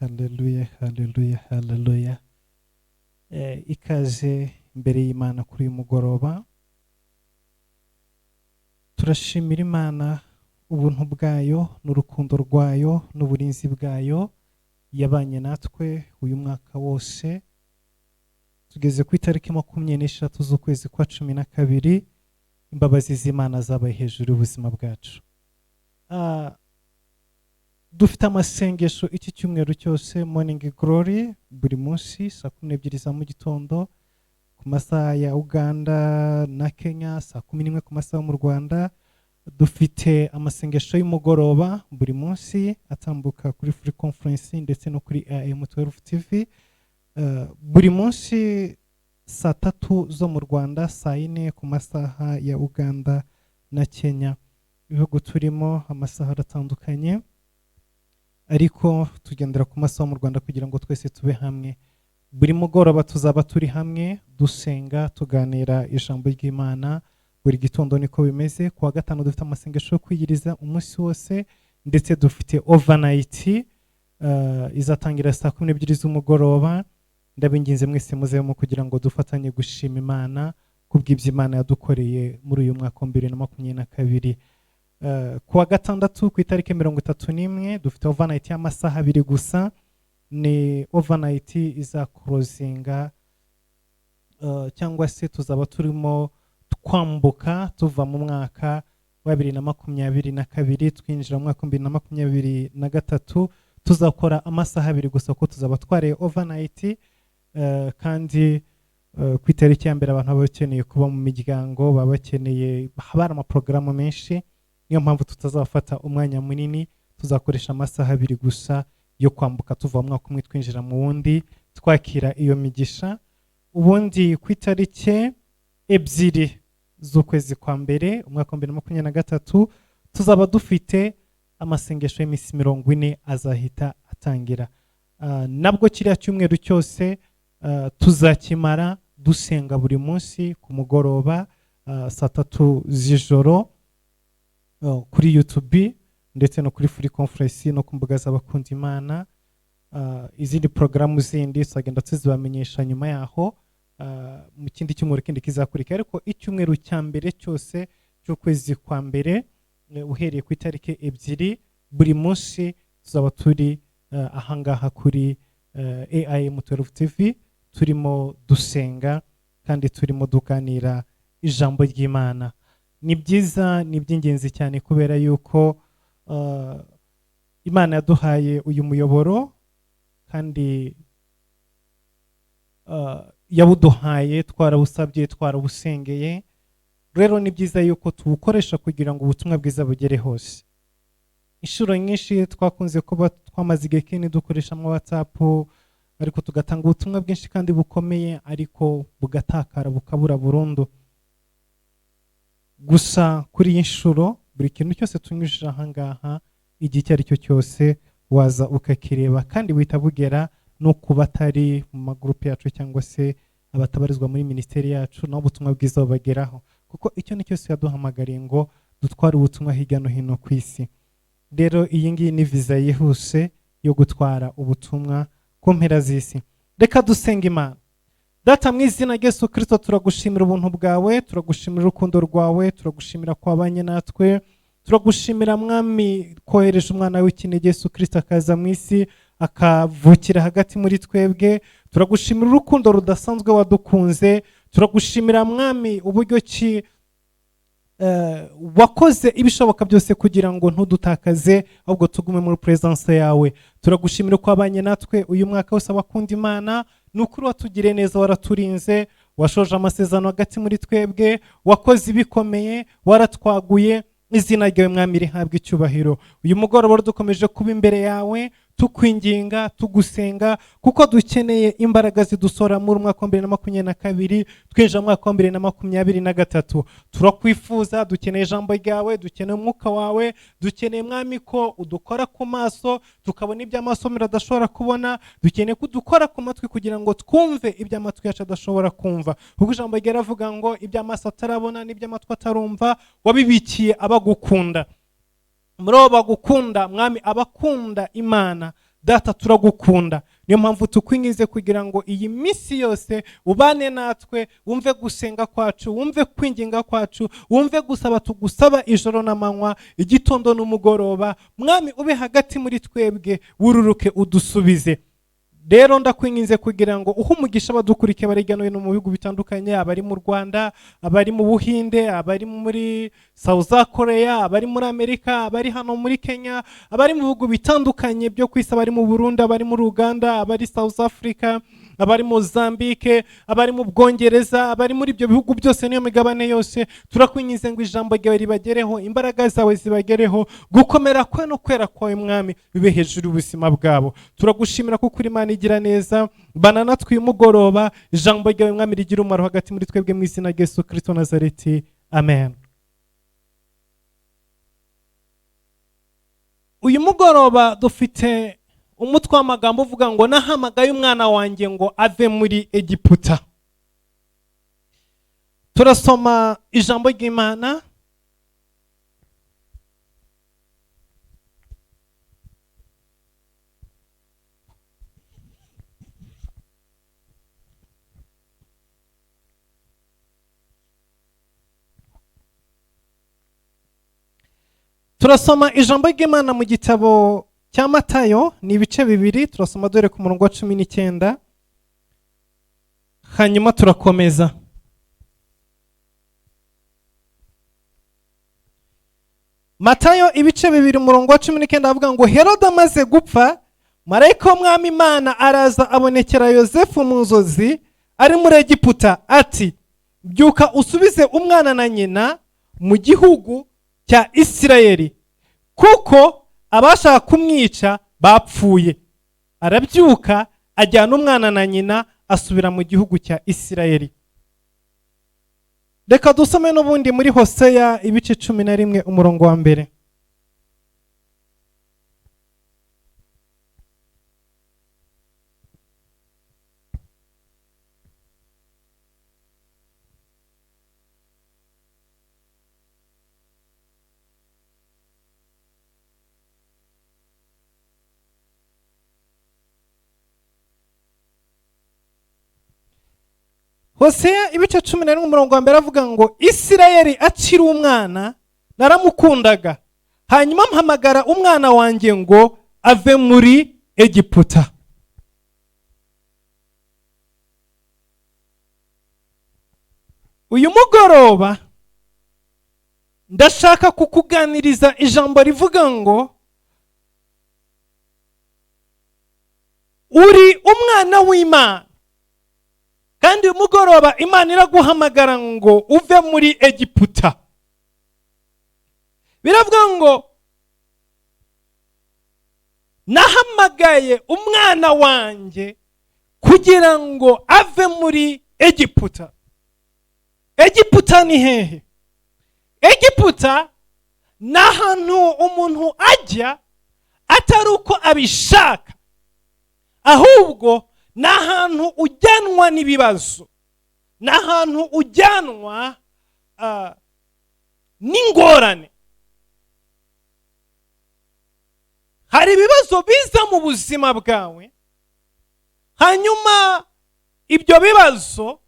Haleluya, haleluya, haleluya. Ikaze imbere y'Imana kuri uyu mugoroba. Turashimira Imana ubuntu bwayo n'urukundo rwayo n'uburinzi bwayo yabanye natwe uyu mwaka wose. Tugeze ku itariki 23 z'ukwezi kwa 12, imbabazi z'Imana zabaye hejuru y'ubuzima bwacu. Dufite amasengesho iki cyumweru cyose, Morning Glory, buri munsi saa 12 za mu gitondo ku masaha ya Uganda na Kenya, saa 11 ku masaha yo mu Rwanda. Dufite amasengesho y'umugoroba buri munsi atambuka kuri Free Conference ndetse no kuri AM12 TV. Buri munsi saa 3 zo mu Rwanda, saa 4 ku masaha ya Uganda na Kenya. Ibihugu turimo amasaha aratandukanye, ariko tugendera ku masaha mu Rwanda kugira ngo twese tube hamwe. Buri mugoroba tuzaba turi hamwe dusenga, tuganira ijambo ry'Imana. Buri gitondo niko bimeze. Ku wa gatanu dufite amasengesho yo kwiyiriza umunsi wose, ndetse dufite overnight izatangira saa 12 z'umugoroba. Ndabinginze mwese muzemo kugira ngo dufatanye gushima Imana kubw'ibyo Imana yadukoreye muri uyu mwaka wa 2022. Ku wa gatandatu ku itariki 31 dufite overnight y'amasaha 2 gusa. Ni overnight izaclosinga cyangwa se tuzaba turimo twambuka tuva mu mwaka wa 2022 twinjira mu mwaka wa 2023. Tuzakora amasaha 2 gusa kuko tuzaba twareye overnight, kandi ku itariki ya mbere abantu baba bakeneye kuba mu miryango, baba bakeneye, haba hari amaporogaramu menshi. Niyo mpamvu tutazafata umwanya munini, tuzakoresha amasaha 2 gusa yo kwambuka tuva mu mwaka umwe twinjira mu wundi, twakira iyo migisha. Ubundi ku itariki 2 z'ukwezi kwa mbere umwaka wa 2023 tuzaba dufite amasengesho y'iminsi 40 azahita atangira. Nabwo kiriya cyumweru cyose tuzakimara dusenga buri munsi ku mugoroba, saa 3 z'ijoro, kuri YouTube ndetse no kuri Free Conference no ku mbuga z'abakunda Imana. Izindi porogaramu zindi tuzagenda tuzibamenyesha nyuma yaho, mu kindi cyumweru kindi kizakurikira. Ariko icyumweru cya mbere cyose cy'ukwezi kwa mbere, uhereye ku itariki 2, buri munsi tuzaba turi ahangaha kuri AIM 12 TV, turimo dusenga kandi turimo tuganira ijambo ry'Imana. Ni byiza, ni iby'ingenzi cyane kubera yuko Imana yaduhaye uyu muyoboro kandi yawuduhaye twarawusabye, twarawusengeye. Rero ni byiza yuko tuwukoresha kugira ngo ubutumwa bwiza bugere hose. Inshuro nyinshi twakunze kuba twamaze igihe kinini dukoresha ama WhatsApp, ariko tugatanga ubutumwa bwinshi kandi bukomeye, ariko bugatakara, bukabura burundu. Gusa kuri iyi nshuro buri kintu cyose tunyujije ahangaha, igihe icyo ari cyo cyose waza ukakireba kandi buhita bugera no ku batari mu magurupe yacu cyangwa se abatabarizwa muri minisiteri yacu, naho ubutumwa bwiza bubageraho, kuko icyo ni cyose yaduhamagariye ngo dutware ubutumwa hirya no hino ku isi. Rero iyi ngiyi ni viza yihuse yo gutwara ubutumwa ku mpera z'isi. Reka dusenga Imana. Data, mu izina rya Yesu Kirisito, turagushimira ubuntu bwawe, turagushimira urukundo rwawe, turagushimira ko wabanye natwe. Turagushimira, Mwami, kohereje umwana w'ikinege Yesu Kirisito akaza mu isi, akavukira hagati muri twebwe. Turagushimira urukundo rudasanzwe wadukunze. Turagushimira, Mwami, uburyo ki wakoze ibishoboka byose kugira ngo ntudutakaze, ahubwo tugume muri presence yawe. Turagushimira ko wabanye natwe uyu mwaka wose. Abakunda Imana, ni ukuri watugiriye neza, waraturinze, washoje amasezerano hagati muri twebwe, wakoze ibikomeye, waratwaguye. Izina ryawe, Mwami, rihabwa icyubahiro. Uyu mugoroba dukomeje kuba imbere yawe, tukwinginga, tugusenga, kuko dukeneye imbaraga zidusora muri umwaka wa 2022 twinjira mu mwaka wa 2023. Turakwifuza, dukeneye ijambo ryawe, dukeneye umwuka wawe, dukeneye, Mwami, ko udukora ku maso tukabona ibyo amaso adashobora kubona. Dukeneye ko udukora ku matwi kugira ngo twumve ibyo amatwi yacu adashobora kumva, kuko ijambo ryawe riravuga ngo ibyo amaso atarabona n'ibyo amatwi atarumva wabibikiye abagukunda. Muri abo bagukunda, Mwami, abakunda Imana, Data, turagukunda, niyo mpamvu tukwingize kugira ngo iyi minsi yose ubane natwe, wumve gusenga kwacu, wumve kwinginga kwacu, wumve gusaba tugusaba ijoro n'amanywa, igitondo n'umugoroba. Mwami, ube hagati muri twebwe, wururuke udusubize. Rero ndakwinginze kugira ngo uhe umugisha abadukurikiye bari hirya no hino mu bihugu bitandukanye, abari mu Rwanda, abari mu Buhinde, abari muri South Korea, abari muri Amerika, abari hano muri Kenya, abari mu bihugu bitandukanye byo ku isi, abari mu Burundi, abari muri Uganda, abari South Africa, abari Mozambique, abari mu Bwongereza, abari muri ibyo bihugu byose n'iyo migabane yose. Turakwinginze ngo ijambo ryawe ribagereho, imbaraga zawe zibagereho, gukomera kwe no kwera kwawe, Mwami, bibe hejuru y'ubuzima bwabo. Turagushimira kuko uri Imana igira neza. Bana natwe uyu mugoroba, ijambo ryawe, Mwami, rigira umumaro hagati muri twebwe, mu izina rya Yesu Kristo Nazareti, amen. Uyu mugoroba dufite umutwe w'amagambo uvuga ngo nahamagaye umwana wanjye ngo ave muri Egiputa. Turasoma ijambo ry'Imana. Turasoma ijambo ry'Imana mu gitabo cya Matayo, ni ibice 2, turasoma dore ku murongo wa 19, hanyuma turakomeza. Matayo ibice 2 umurongo wa 19 avuga ngo Herode amaze gupfa, marayika w'Umwami Imana araza abonekera Yosefu mu nzozi ari muri Egiputa, ati byuka usubize umwana na nyina mu gihugu cya Isirayeli, kuko abashaka kumwica bapfuye. Arabyuka ajyana umwana na nyina asubira mu gihugu cya Isirayeli. Reka dusome n'ubundi muri Hoseya ibice 11 umurongo wa 1. Hoseya ibice 11 umurongo wa 1 avuga ngo Isirayeli akiri umwana naramukundaga, hanyuma mpamagara umwana wanjye ngo ave muri Egiputa. Uyu mugoroba ndashaka kukuganiriza ijambo rivuga ngo uri umwana w'Imana, kandi uyu mugoroba Imana iraguhamagara ngo uve muri Egiputa. Biravuga ngo nahamagaye umwana wanjye kugira ngo ave muri Egiputa. Egiputa ni hehe? Egiputa ni ahantu umuntu ajya atari uko abishaka, ahubwo ni ahantu ujyanwa n'ibibazo, ni ahantu ujyanwa n'ingorane. Hari ibibazo biza mu buzima bwawe, hanyuma ibyo bibazo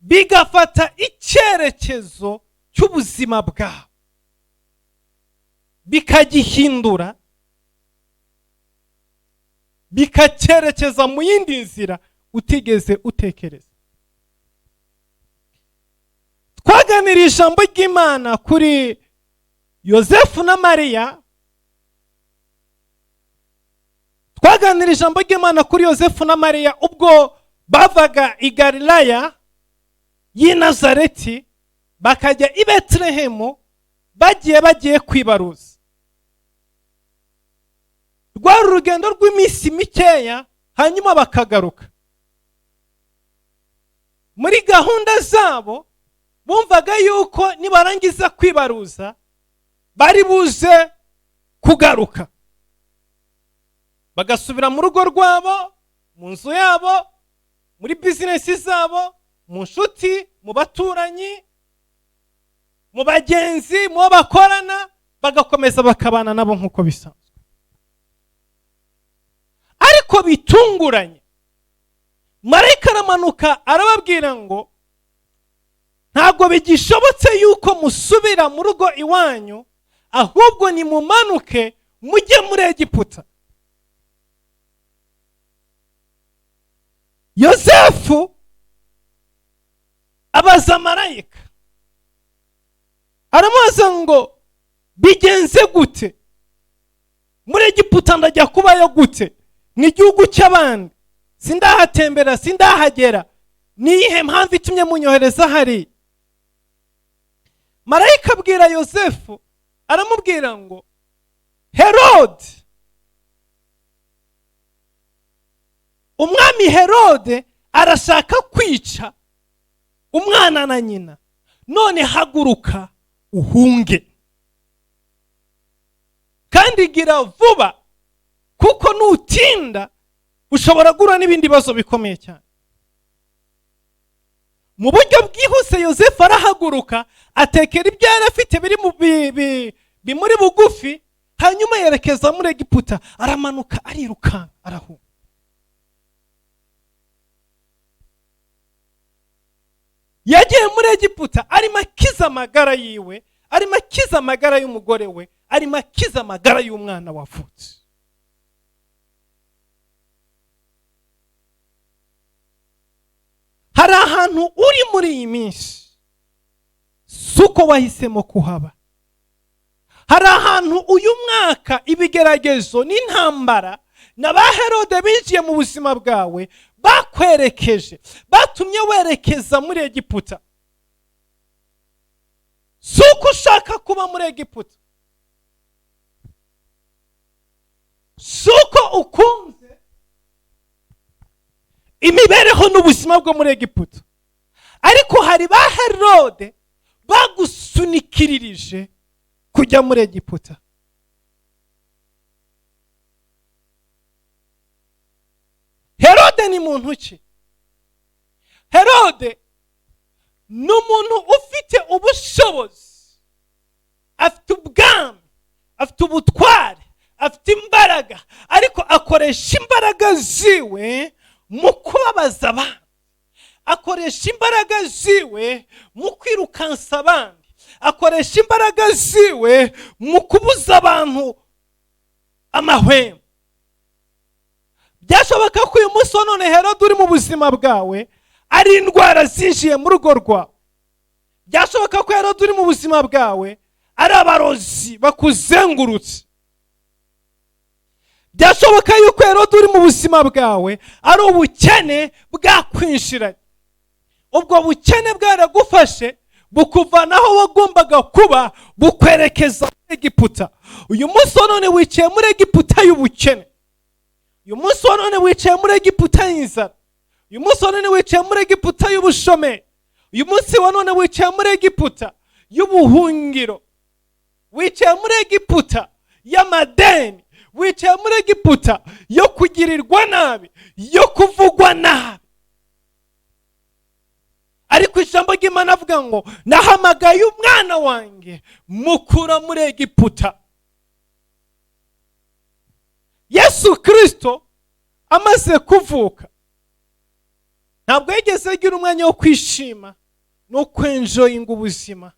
bigafata icyerekezo cy'ubuzima bwawe, bikagihindura, bikacyerekeza mu yindi nzira utigeze utekereza. Twaganiriye ijambo ry'Imana kuri Yosefu na Mariya. Twaganiriye ijambo ry'Imana kuri Yosefu na Mariya ubwo bavaga i Galilaya y'i Nazareti bakajya i Betelehemu, bagiye kwibaruza. Rwari urugendo rw'iminsi mikeya, hanyuma bakagaruka. Muri gahunda zabo bumvaga yuko nibarangiza kwibaruza bari buze kugaruka, bagasubira mu rugo rwabo, mu nzu yabo, muri bizinesi zabo, mu nshuti, mu baturanyi, mu bagenzi, mu bakorana, bagakomeza bakabana nabo nk'uko bisanzwe. Ariko bitunguranye, marayika aramanuka arababwira ngo ntabwo bigishobotse yuko musubira mu rugo iwanyu, ahubwo nimumanuke mujye muri Egiputa. Yosefu abaza marayika, aramubaza ngo bigenze gute? Muri Egiputa ndajya kubayo gute? Mu gihugu cy'abandi sindahatembera, sindahagera, niyihe mpamvu itumye munyohereza hari? Marayika abwira Yosefu aramubwira ngo Herode, umwami Herode arashaka kwica umwana na nyina, none haguruka uhunge, kandi gira vuba, kuko nutinda ushobora guhura n'ibindi bibazo bikomeye cyane. Mu buryo bwihuse Yosefu arahaguruka, atekera ibyo yari afite biri mu bimuri bugufi, hanyuma yerekeza muri Egiputa, aramanuka arirukanka arahunga. Yagiye muri Egiputa arimo akiza amagara yiwe, arimo akiza amagara y'umugore we, arimo akiza amagara y'umwana wavutse. Hari ahantu uri muri iyi minsi si uko wahisemo kuhaba. Hari ahantu uyu mwaka ibigeragezo n'intambara na ba Herode binjiye mu buzima bwawe, bakwerekeje, batumye werekeza muri Egiputa. Si uko ushaka kuba muri Egiputa, si uko ukunze imibereho n'ubuzima bwo muri Egiputa, ariko hari ba Herode bagusunikirije kujya muri Egiputa. Herode ni muntu ki? Herode ni umuntu ufite ubushobozi, afite ubwami, afite ubutware, afite imbaraga, ariko akoresha imbaraga ziwe mu kubabaza abandi, akoresha imbaraga ziwe mu kwirukansa abandi, akoresha imbaraga ziwe mu kubuza abantu amahwemo. Byashoboka ko uyu munsi wa none Herode uri mu buzima bwawe ari indwara zinjiye mu rugo rwawe. Byashoboka ko Herode uri mu buzima bwawe ari abarozi bakuzengurutse. Byashoboka yuko Herode uri mu buzima bwawe ari ubukene bwakwinjiranye. Ubwo bukene bwaragufashe bukuvanaho wagombaga kuba, bukwerekeza muri Egiputa. Uyu munsi wa none wicaye muri Egiputa y'ubukene. Uyu munsi wa none wicaye muri Egiputa y'inzara. Uyu munsi wa none wicaye muri Egiputa y'ubushomeri. Uyu munsi wa none wicaye muri Egiputa y'ubuhungiro. Wicaye muri Egiputa y'amadeni. Wicaye muri Egiputa yo kugirirwa nabi, yo kuvugwa nabi. Ariko ijambo ry'Imana avuga ngo nahamagaye umwana wanjye mukura muri Egiputa. Yesu Kristo amaze kuvuka ntabwo yigeze agira umwanya wo kwishima no kwenjoyinga ubuzima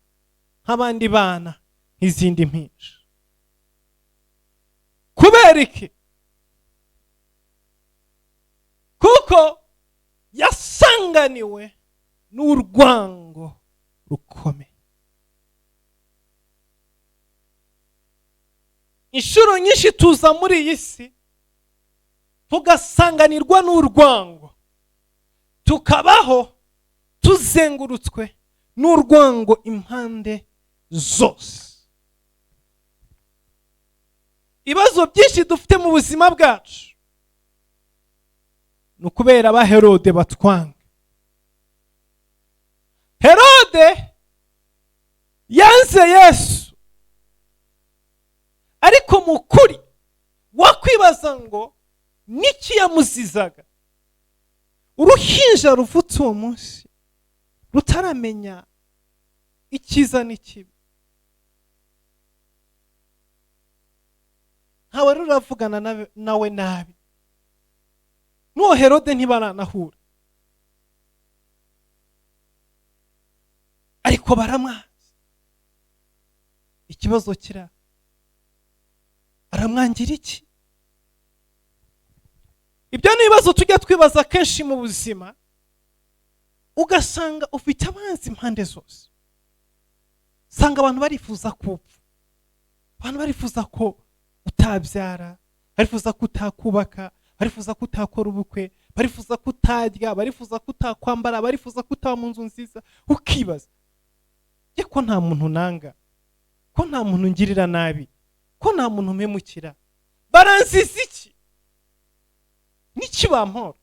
nk'abandi bana, nk'izindi mpinja. Kubera iki? Kuko yasanganiwe n'urwango rukomeye. Inshuro nyinshi tuza muri iyi si tugasanganirwa n'urwango, tukabaho tuzengurutswe n'urwango impande zose. Ibibazo byinshi dufite mu buzima bwacu ni ukubera ba Herode batwanga. Herode yanze Yesu, ariko mu kuri wakwibaza ngo niki yamuzizaga? Uruhinja ruvutse uwo munsi rutaramenya icyiza n'ikibi, ntawe ruravugana nawe nabi, N'uwo Herode ntibaranahura, ariko baramwanze. Ikibazo kira, aramwangira iki? Ibyo ni ibibazo tujya twibaza kenshi mu buzima, ugasanga ufite abanzi impande zose. Usanga abantu barifuza kupfa, abantu barifuza ko utabyara, barifuza ko utakubaka, barifuza ko utakora ubukwe, barifuza ko utarya, barifuza ko utakwambara, barifuza ko utaba mu nzu nziza. Ukibaza, ye ko nta muntu nanga, ko nta muntu ngirira nabi, ko nta muntu mpemukira, baranziza iki? Niki bampora?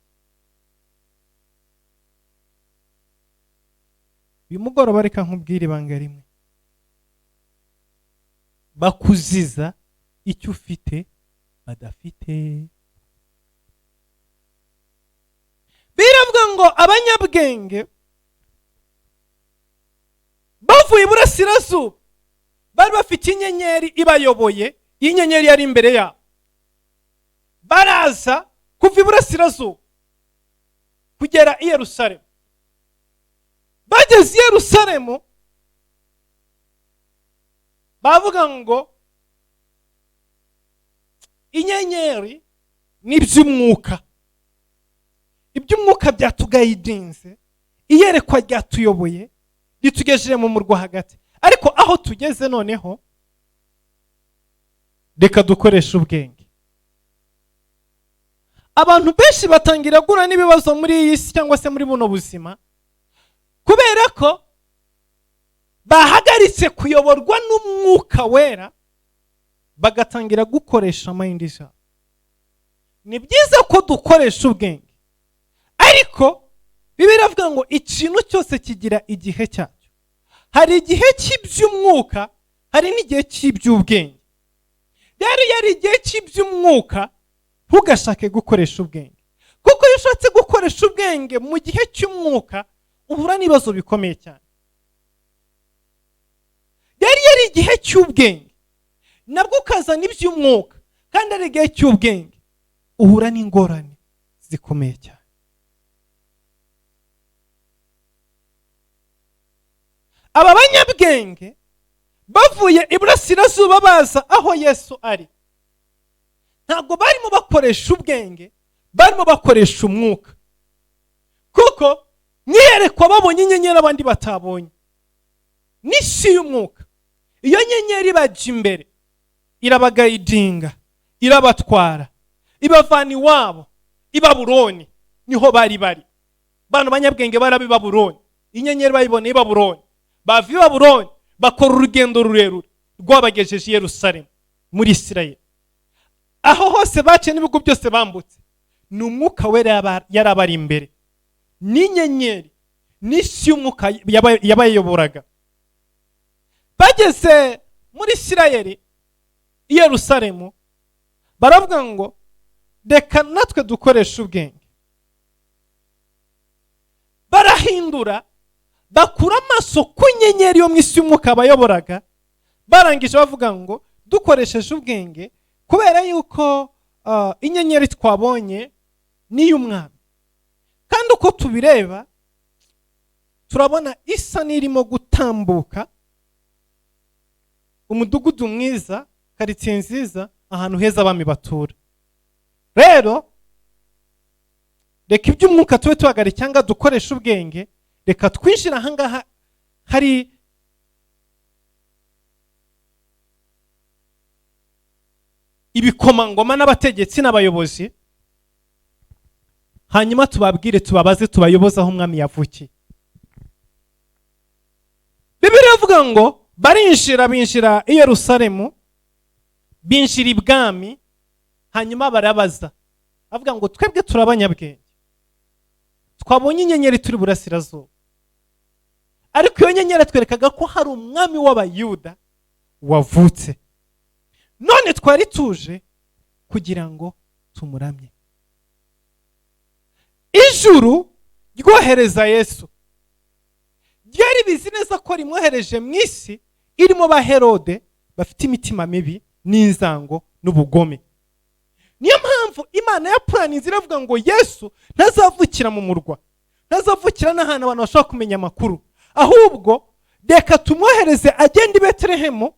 Uyu mugoroba reka nkubwire ibanga rimwe: bakuziza icyo ufite badafite. Biravuga ngo abanyabwenge bavuye iburasirazuba bari bafite inyenyeri ibayoboye, iyi nyenyeri yari imbere yabo. Baraza kuva iburasirazuba kugera i Yerusalemu. Bageze i Yerusalemu bavuga ngo inyenyeri ni iby'umwuka, iby'umwuka byatugayidinze, iyerekwa ryatuyoboye ritugejeje mu murwa hagati. Ariko aho tugeze noneho, reka dukoreshe ubwenge. Abantu benshi batangira guhura n'ibibazo muri iyi si cyangwa se muri buno buzima kubera ko bahagaritse kuyoborwa n'umwuka wera, bagatangira gukoresha mayindi zabo. Ni byiza ko dukoresha ubwenge, ariko Bibiliya iravuga ngo ikintu cyose kigira igihe cyacyo. Hari igihe cy'iby'umwuka, hari n'igihe cy'iby'ubwenge. Rero iyo ari igihe cy'iby'umwuka, ntugashake gukoresha ubwenge, kuko iyo ushatse gukoresha ubwenge mu gihe cy'umwuka uhura n'ibibazo bikomeye cyane. Rero iyo ari igihe cy'ubwenge nabwo ukazana iby'umwuka, kandi ari igihe cy'ubwenge, uhura n'ingorane zikomeye cyane. Aba banyabwenge bavuye iburasirazuba baza aho Yesu ari, ntabwo barimo bakoresha ubwenge, barimo bakoresha umwuka. Kuko mwiyerekwa babonye inyenyeri abandi batabonye, n'isi y'umwuka. Iyo nyenyeri ibajya imbere, irabagayidinga, irabatwara, ibavana iwabo i Babuloni, niho bari bari. Bano banyabwenge barabi Babuloni, inyenyeri bayibona i Babuloni, bava i Babuloni bakora urugendo rurerure rwabagejeje i Yerusalemu muri Isirayeli. Aho hose baciye n'ibihugu byose bambutse, ni umwuka wera yarabari imbere, n'inyenyeri n'isi y'umwuka yabayoboraga. Bageze muri Isirayeli i Yerusalemu, baravuga ngo reka natwe dukoreshe ubwenge. Barahindura, bakura amaso ku nyenyeri yo mu isi y'umwuka bayoboraga. Barangije bavuga ngo dukoresheje ubwenge, kubera yuko inyenyeri twabonye ni iy'umwami, kandi uko tubireba turabona isa n'irimo gutambuka umudugudu mwiza, karitsiye nziza, ahantu heza abami batura. Rero reka iby'umwuka tube tuhagari cyangwa dukoreshe ubwenge, reka twinjire ahangaha hari ibikomangoma n'abategetsi n'abayobozi, hanyuma tubabwire, tubabaze, tubayoboze aho umwami yavukiye. Bibiliya ivuga ngo barinjira, binjira i Yerusalemu, binjira ibwami, hanyuma barabaza. Avuga ngo twebwe turi abanyabwenge, twabonye inyenyeri turi burasirazuba, ariko iyo nyenyeri twerekaga ko hari umwami w'Abayuda wavutse, none twari tuje kugira ngo tumuramye. Ijuru ryohereza Yesu, ryari bizi neza ko rimwohereje mu isi irimo ba Herode bafite imitima mibi n'inzango n'ubugome. Niyo mpamvu Mpamvu Imana ya puraninze iravuga ngo Yesu ntazavukira mu murwa, ntazavukira n'ahantu abantu bashobora kumenya amakuru, ahubwo reka tumwohereze agende i Betelehemu,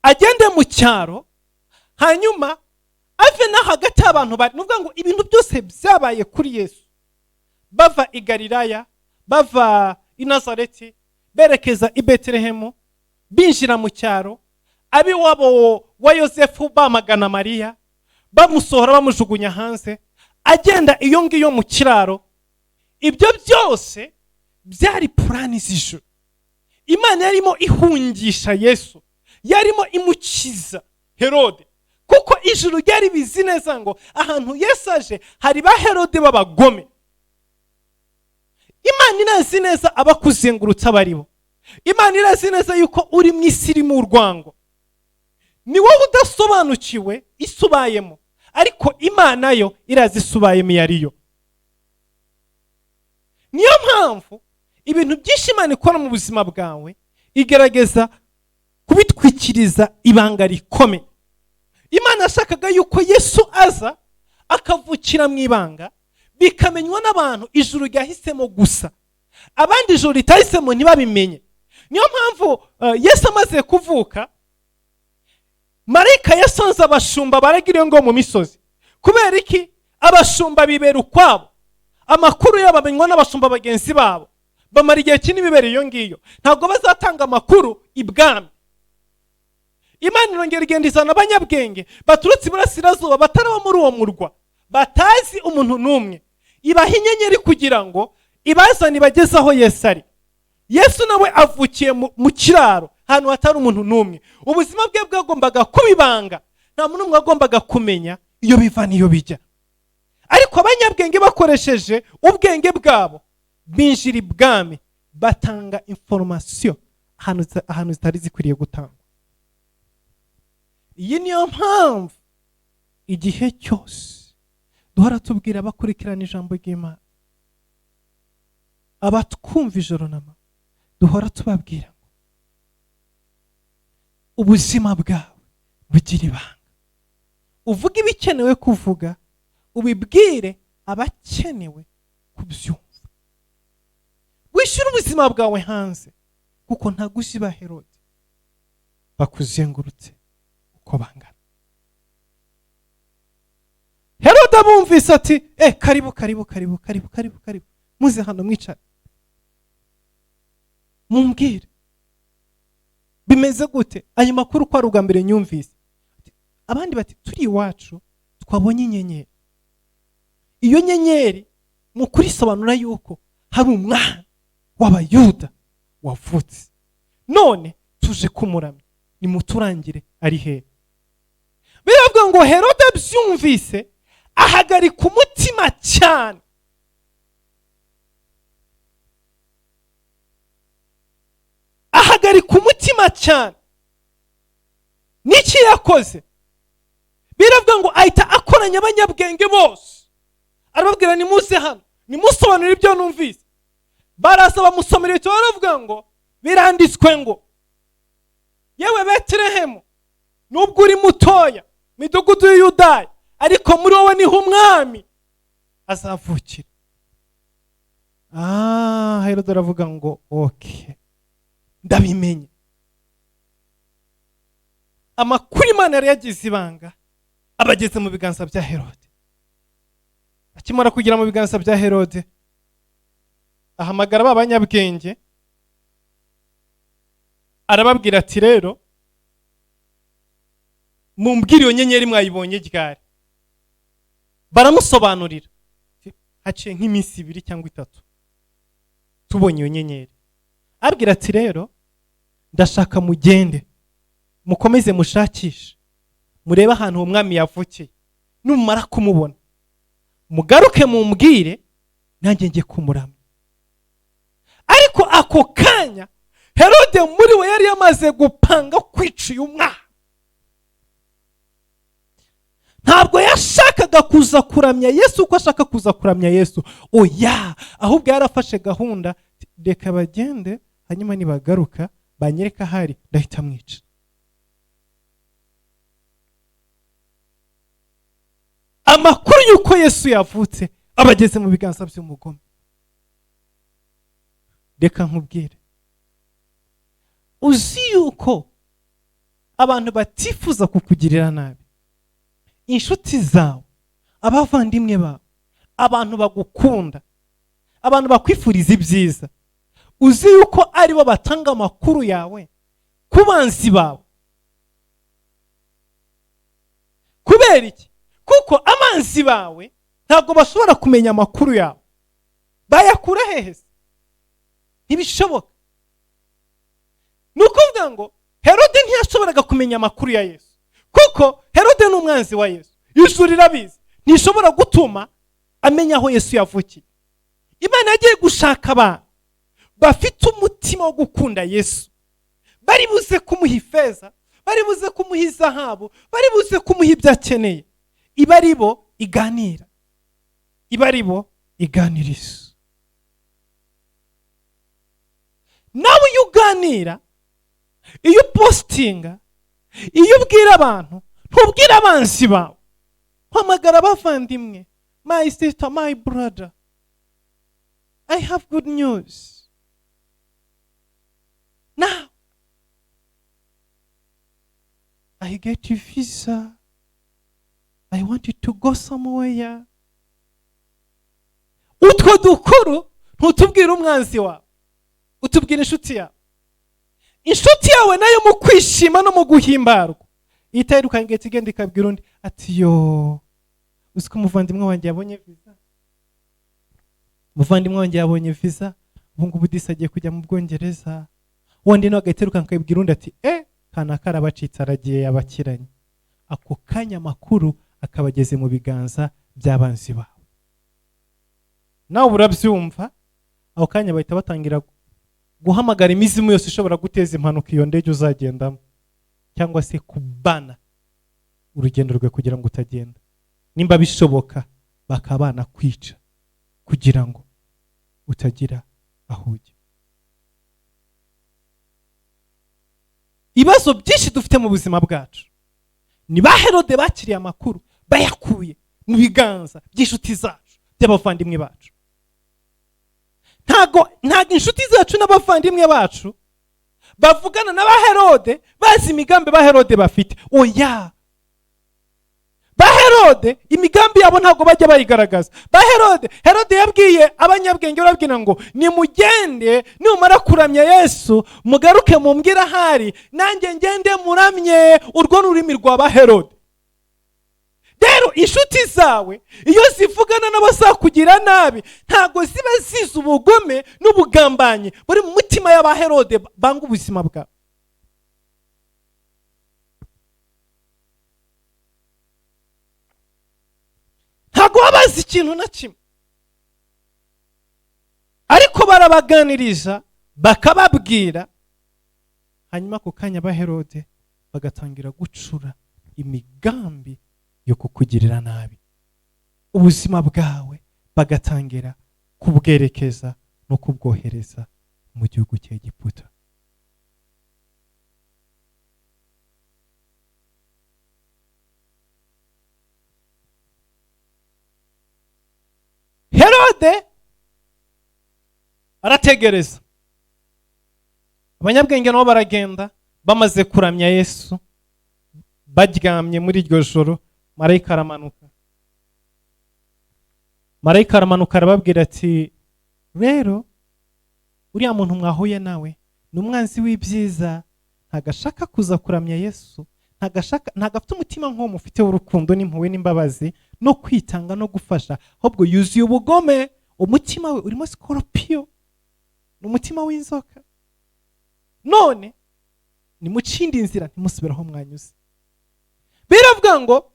agende mu cyaro, hanyuma ave no hagati y'abantu bari. Ni ukuvuga ngo ibintu byose byabaye kuri Yesu, bava i Galilaya, bava i Nazareti, berekeza i Betelehemu, binjira mu cyaro, ab'iwabo wa Yosefu bamagana Mariya, bamusohora bamujugunya hanze, agenda iyo ngiyo mu kiraro. Ibyo byose byari plan z'ijuru. Imana yarimo ihungisha Yesu, yarimo imukiza Herode, kuko ijuru ryari bizi neza ngo ahantu Yesu aje hari ba Herode b'abagome. Imana irazi neza abakuzengurutsa abaribo. Imana irazi neza yuko uri mu isi irimo urwango. Ni wowe udasobanukiwe isi ubayemo, ariko Imana yo irazi isi ubayemo iyo ariyo. Niyo mpamvu ibintu byinshi Imana ikora mu buzima bwawe igerageza kubitwikiriza ibanga rikomeye. Imana yashakaga yuko Yesu aza akavukira mu ibanga, bikamenywa n'abantu ijuru ryahisemo gusa, abandi ijuru ritahisemo ntibabimenye. Niyo mpamvu Yesu amaze kuvuka, marayika yasanze abashumba baragira ngo mu misozi. Kubera iki? Abashumba bibera ukwabo, amakuru yabo amenywa n'abashumba bagenzi babo, bamara igihe kinini bibera iyo ngiyo, ntabwo bazatanga amakuru ibwami. Imana irongera igenda izana abanyabwenge baturutse iburasirazuba bataraba muri uwo murwa, batazi umuntu n'umwe, ibaha inyenyeri kugira ngo ibazane ibageze aho Yesu ari. Yesu nawe avukiye mu kiraro, ahantu hatari umuntu n'umwe. Ubuzima bwe bwagombaga kuba ibanga, nta muntu n'umwe wagombaga kumenya iyo biva n'iyo bijya. Ariko abanyabwenge bakoresheje ubwenge bwabo binjira ibwami, batanga information ahantu zitari zikwiriye gutangwa. Iyi niyo mpamvu igihe cyose duhora tubwira abakurikirana ijambo ry'Imana, abatwumva ijoro n'amanywa, duhora tubabwira ngo ubuzima bwawe bugira ibanga. Uvuge ibikenewe kuvuga, ubibwire abakenewe kubyumva. Wishyure ubuzima bwawe hanze, kuko ntabwo uzi ba Herode bakuzengurutse uko bangana. Herode abumvise ati karibu karibu karibu karibu karibu karibu, muze hano mwicare mumbwire bimeze gute, ayo makuru ko ari ubwa mbere nyumvise. Abandi bati turi iwacu twabonye inyenyeri, iyo nyenyeri mu kurisobanura yuko hari umwana w'Abayuda wavutse, none tuje kumuramya, nimuturangire ari hehe. Biravuga ngo Herode abyumvise ahagarika umutima cyane. Ahagarika umutima cyane. Niki yakoze? Biravuga ngo ahita akoranya abanyabwenge bose, arababwira nimuze hano, nimusobanurire ibyo numvise. Baraza bamusomera ibyo, baravuga ngo biranditswe ngo yewe Betelehemu, nubwo uri mutoya midugudu y'Yudaya, ariko muri wowe niho umwami azavukira. Herode aravuga ngo okay, ndabimenye. Amakuru Imana yari yagize ibanga abageze mu biganza bya Herode. Akimara kugera mu biganza bya Herode, ahamagara ba banyabwenge, arababwira ati rero mumbwire iyo nyenyeri mwayibonye ryari. Baramusobanurira, haciye nk'iminsi 2 cyangwa 3 tubonye iyo nyenyeri. Abwira ati rero ndashaka mugende mukomeze mushakishe, murebe ahantu uwo mwami yavukiye, numara kumubona mugaruke mumbwire, nanjye njye kumuramya. Ariko ako kanya Herode muri we yari yamaze gupanga kwica uyu mwana. Ntabwo yashakaga kuza kuramya Yesu uko ashaka kuza kuramya Yesu, oya, ahubwo yarafashe gahunda, reka bagende hanyuma nibagaruka banyereka ahari ndahita mwica. Amakuru y'uko Yesu yavutse abageze mu biganza by'umugome. Reka nkubwire, uzi yuko abantu batifuza kukugirira nabi, inshuti zawe, abavandimwe bawe, abantu bagukunda, abantu bakwifuriza ibyiza, uzi yuko aribo batanga amakuru yawe ku banzi bawe. Kubera iki? Kuko abanzi bawe ntabwo bashobora kumenya amakuru yawe. Bayakura hehe? Ntibishoboka. Ni ukuvuga ngo Herode ntiyashoboraga kumenya amakuru ya Yesu, kuko Herode ni umwanzi wa Yesu. Ijuru rirabizi, ntishobora gutuma amenya aho Yesu yavukiye. Imana yagiye gushaka abantu bafite umutima wo gukunda Yesu, bari buze kumuha ifeza, bari buze kumuha izahabu, bari buze kumuha ibyo akeneye. Iba ari bo iganira, iba ari bo iganiriza. Nawe iyo uganira, iyo upositinga, iyo ubwira abantu, ntubwira abanzi bawe. Hamagara abavandimwe, my sister, my brother, I have good news. Now I get a visa, I want you to go somewhere. Utwo dukuru ntutubwira umwanzi wawe, utubwira inshuti yawe. Inshuti yawe nayo mu kwishima no mu guhimbarwa ihita yirukanka igenda ikabwira undi ati yo, uzi ko umuvandimwe wanjye yabonye visa, umuvandimwe wanjye yabonye visa, ubu ngubu disi agiye kujya mu Bwongereza. Wundi nawe agahita yirukanka akabwira undi ati kanaka arabacitse, aragiye, yabakiranye. Ako kanya amakuru akabageze mu biganza by'abanzi bawe. Nawe urabyumva, ako kanya bahita batangira guhamagara imizimu yose ishobora guteza impanuka iyo ndege uzagendamo, cyangwa se kubana urugendo rwe kugira ngo utagenda. Nimba bishoboka bakaba banakwica kugira ngo utagira aho ujya. Ibibazo byinshi dufite mu buzima bwacu ni ba Herode bakiriye amakuru bayakuye mu biganza by'inshuti zacu, by'abavandimwe bacu. Ntago inshuti zacu n'abavandimwe bacu bavugana na ba Herode bazi imigambi ba Herode bafite. Oya, ba Herode imigambi yabo ntabwo bajya bayigaragaza. Ba Herode yabwiye abanyabwenge, barabwira ngo nimugende, nimumara kuramya Yesu mugaruke mumbwire ahari, nanjye ngende muramye. Urwo ni ururimi rwa ba Herode. Rero inshuti zawe iyo zivugana n'abazakugira nabi ntabwo ziba zizi ubugome n'ubugambanyi buri mu mutima y'aba Herode banga ubuzima bwawe. Ntabwo baba bazi ikintu na kimwe, ariko barabaganiriza bakababwira, hanyuma ako kanya ba Herode bagatangira gucura imigambi yo kukugirira nabi, ubuzima bwawe bagatangira kubwerekeza no kubwohereza mu gihugu cya Egiputa. Herode arategereza, abanyabwenge nabo baragenda. Bamaze kuramya Yesu, baryamye muri iryo joro, marayika aramanuka. Marayika aramanuka arababwira ati rero uriya muntu mwahuye nawe ni umwanzi w'ibyiza, ntagashaka kuza kuramya Yesu, ntago afite umutima nk'uwo mufite w'urukundo n'impuhwe n'imbabazi no kwitanga no gufasha, ahubwo yuzuye ubugome. Umutima we urimo sikoropiyo, ni umutima w'inzoka. None nimucinde inzira, ntimusubire aho mwanyuze. Biravuga ngo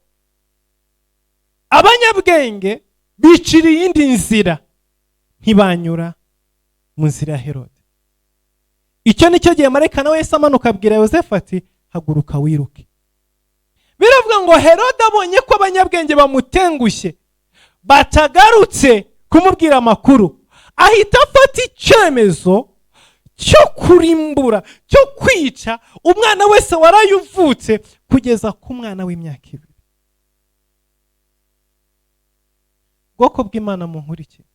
abanyabwenge bicira iyindi nzira, ntibanyura mu nzira ya Herode. Icyo nicyo gihe marayika nawe yahise amanuka abwira Yosefu ati haguruka wiruke. Biravuga ngo Herode abonye ko abanyabwenge bamutengushye, batagarutse kumubwira amakuru, ahita afata icyemezo cyo kurimbura, cyo kwica umwana wese warayuvutse kugeza ku mwana w'imyaka 2. Bwoko bw'Imana, munkurikire.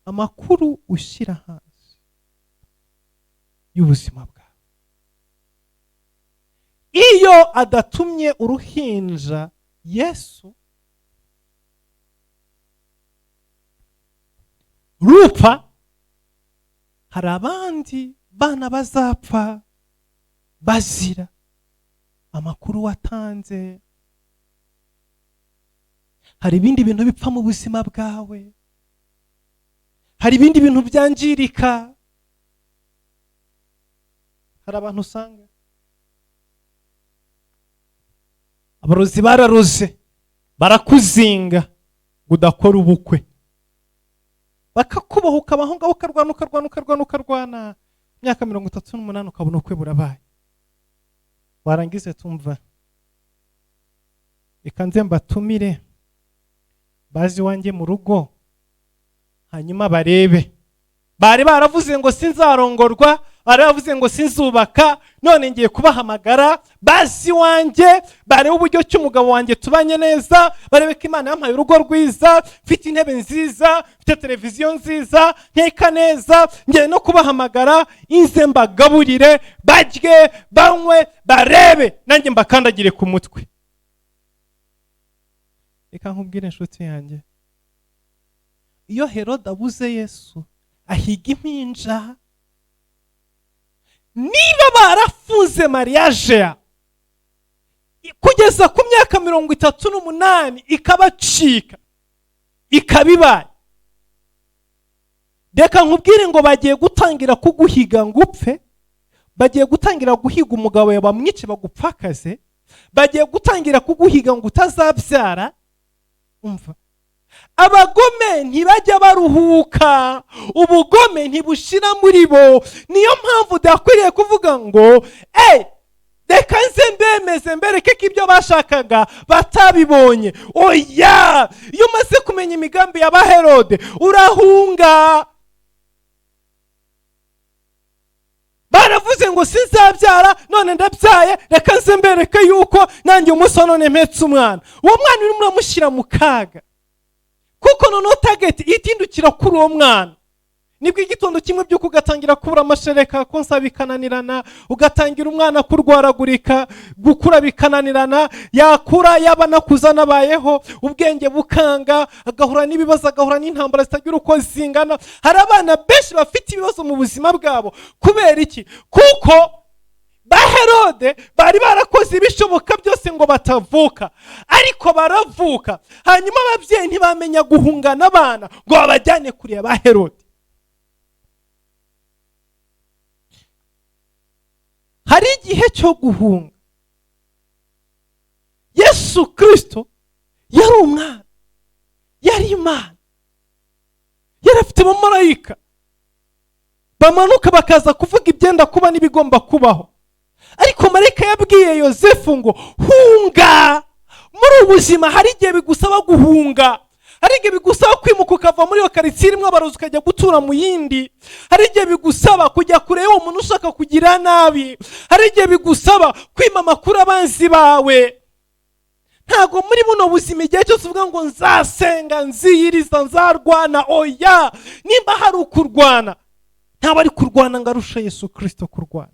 Amakuru ushyira hanze y'ubuzima bwawe, iyo adatumye uruhinja Yesu rupfa, hari abandi bana bazapfa bazira amakuru watanze. Hari ibindi bintu bipfa mu buzima bwawe, hari ibindi bintu byangirika. Hari abantu usanga abarozi bararoze barakuzinga ngo udakora ubukwe, bakakuboha ukabaho ngaho, ukarwana ukarwana ukarwana ukarwana, imyaka 38 ukabona ubukwe burabaye. Warangize tumva reka nze mbatumire bazi wanjye mu rugo, hanyuma barebe. Bari baravuze ngo sinzarongorwa, bari baravuze ngo sinzubaka, none ngiye kubahamagara bazi wanjye, barebe uburyo ki umugabo wanjye tubanye neza, barebe ko Imana yampaye urugo rwiza, mfite intebe nziza, mfite televiziyo nziza, nteka neza. Ngiye no kubahamagara inze mbagaburire, barye, banywe, barebe, nanjye mbakandagire ku mutwe. Reka nkubwire inshuti yanjye, iyo Herode abuze Yesu ahiga impinja. Niba barafunze mariage kugeza ku myaka 38 ikabacika ikabibaye, reka nkubwire ngo bagiye gutangira kuguhiga ngo upfe, bagiye gutangira guhiga umugabo wawe bamwice bagupfakaze, bagiye gutangira kuguhiga ngo utazabyara. Umva, abagome ntibajya baruhuka, ubugome ntibushira muri bo. Niyo mpamvu udakwiriye kuvuga ngo reka nze mbemeze mbereke ko ibyo bashakaga batabibonye. Oya, iyo umaze kumenya imigambi ya Herode urahunga. Baravuze ngo sinzabyara, none ndabyaye, reka nze mbereke yuko nanjye umunsi wa none mpetse umwana. Uwo mwana urimo uramushyira mu kaga, kuko noneho target itindukira kuri uwo mwana. Nibwo igitondo kimwe by'uko ugatangira kubura amashereka, konsa bikananirana, ugatangira umwana kurwaragurika, gukura bikananirana, yakura yaba nakuza nabayeho, ubwenge bukanga, agahura n'ibibazo, agahura n'intambara zitagira uko zingana. Hari abana benshi bafite ibibazo mu buzima bwabo. Kubera iki? Kuko ba Herode bari barakoze ibishoboka byose ngo batavuka, ariko baravuka. Hanyuma ababyeyi ntibamenya guhungana abana ngo babajyane kure ba Herode. Hari igihe cyo guhunga. Yesu Kristo yari umwana, yari Imana, yari afite abamarayika bamanuka bakaza kuvuga ibyenda kuba n'ibigomba kubaho. Ariko marayika yabwiye Yosefu ngo hunga. Muri ubuzima hari igihe bigusaba guhunga, hari igihe bigusaba kwimuka ukava muri iyo karitsiye irimo abarozi ukajya gutura mu yindi, hari igihe bigusaba kujya kure y'uwo muntu ushaka kugira nabi, hari igihe bigusaba kwima amakuru abanzi bawe. Ntago muri buno buzima igihe cyose uvuga ngo nzasenga, nziyiriza, nzarwana. Oya, nimba hari ukurwana, ntabwo ari kurwana ngo arushe Yesu Kristo kurwana.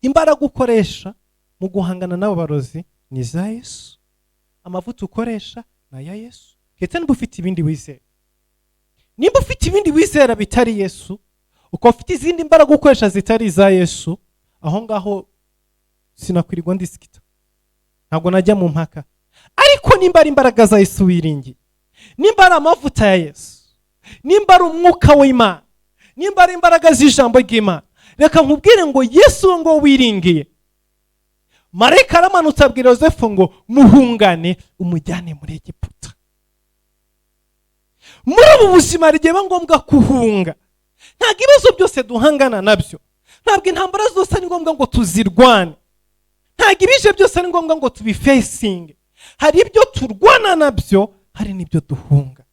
Imbaraga ukoresha mu guhangana n'abo barozi ni za Yesu, amavuta ukoresha ni aya Yesu. Ndetse niba ufite ibindi wizera, nimba ufite ibindi wizera bitari Yesu, ukaba ufite izindi mbaraga ukoresha zitari iza Yesu, aho ngaho sinakwirirwa ndisikita, ntabwo najya mu mpaka. Ariko nimba ari imbaraga za Yesu wiringiye, nimba ari amavuta ya Yesu, nimba ari umwuka w'Imana, nimba ari imbaraga z'ijambo ry'Imana, reka nkubwire ngo Yesu ngo wiringiye. Marayika aramanutse abwira Yosefu ngo muhungane umujyane muri Egiputa. Muri ubu buzima rigiye ngombwa kuhunga. Ntabwo ibibazo byose duhangana nabyo, ntabwo intambara zose ari ngombwa ngo tuzirwane, ntabwo ibije byose ari ngombwa ngo tubifesinge. Hari ibyo turwana nabyo, hari n'ibyo duhunga,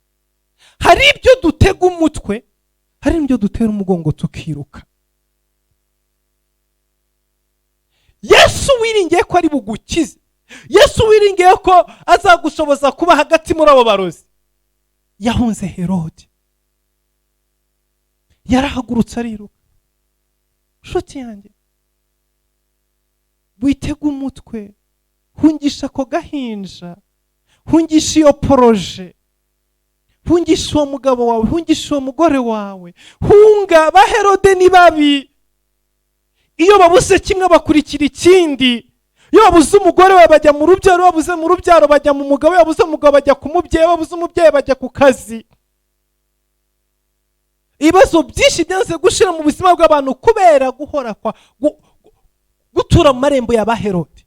hari ibyo dutega umutwe, hari n'ibyo dutera umugongo tukiruka. Yesu Yesu wiringiye ko ari bugukize, Yesu wiringiye ko azagushoboza kuba hagati muri abo barozi, yahunze Herode, yarahagurutse ariruka. Nshuti yanjye, witega umutwe, hungisha ako gahinja, hungisha iyo projet, hungisha uwo mugabo wawe, hungisha uwo mugore wawe, hunga. Ba Herode ni babi, iyo babuze kimwe bakurikira ikindi. Iyo babuze umugore we bajya mu rubyaro, iyo babuze mu rubyaro bajya mu mugabo, iyo babuze umugabo bajya ku mubyeyi, iyo babuze umubyeyi bajya ku kazi. Ibibazo byinshi byanze gushira mu buzima bw'abantu kubera guhora kwa gutura mu marembo ya ba Herode.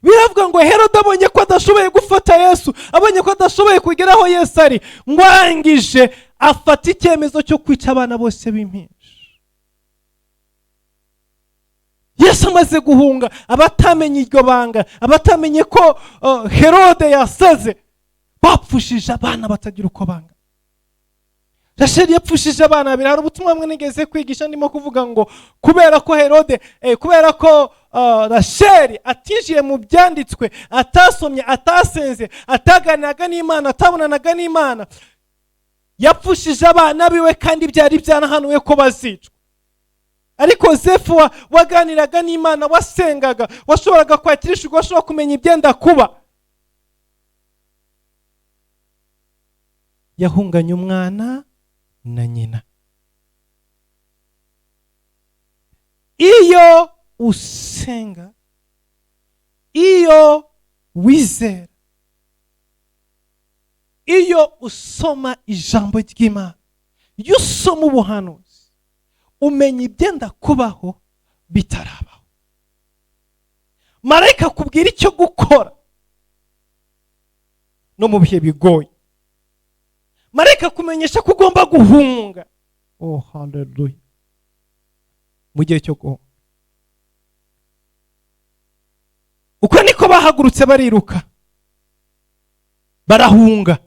Biravuga ngo Herode abonye ko adashoboye gufata Yesu, abonye ko adashoboye kugera aho Yesu ari, ngo arangije afata icyemezo cyo kwica abana bose b'impinja. Yesu amaze guhunga, abatamenye iryo banga, abatamenye ko Herode yasaze, bapfushije abana batagira uko banga. Rasheli yapfushije abana babiri. Hari ubutumwa bumwe nigeze kwigisha ndimo kuvuga ngo kubera ko Herode, kubera ko Rasheli atinjiye mu byanditswe, atasomye, atasenze, ataganiraga n'Imana, atabonanaga n'Imana, yapfushije abana biwe kandi byari byarahanuwe ko bazicwa. Ariko Yosefu waganiraga n'Imana, wasengaga, washoboraga kwakira ijwi, washobora kumenya ibyenda kuba, yahunganye umwana na nyina. Iyo usenga, iyo wizera, iyo usoma ijambo ry'Imana, iyo usoma ubuhanuzi, umenya ibyenda kubaho bitarabaho. Marayika akubwira icyo gukora no mu bihe bigoye. Marayika akumenyesha ko ugomba guhunga. Oh, haleluya! Mu gihe cyo guhunga, uko niko bahagurutse bariruka, barahunga,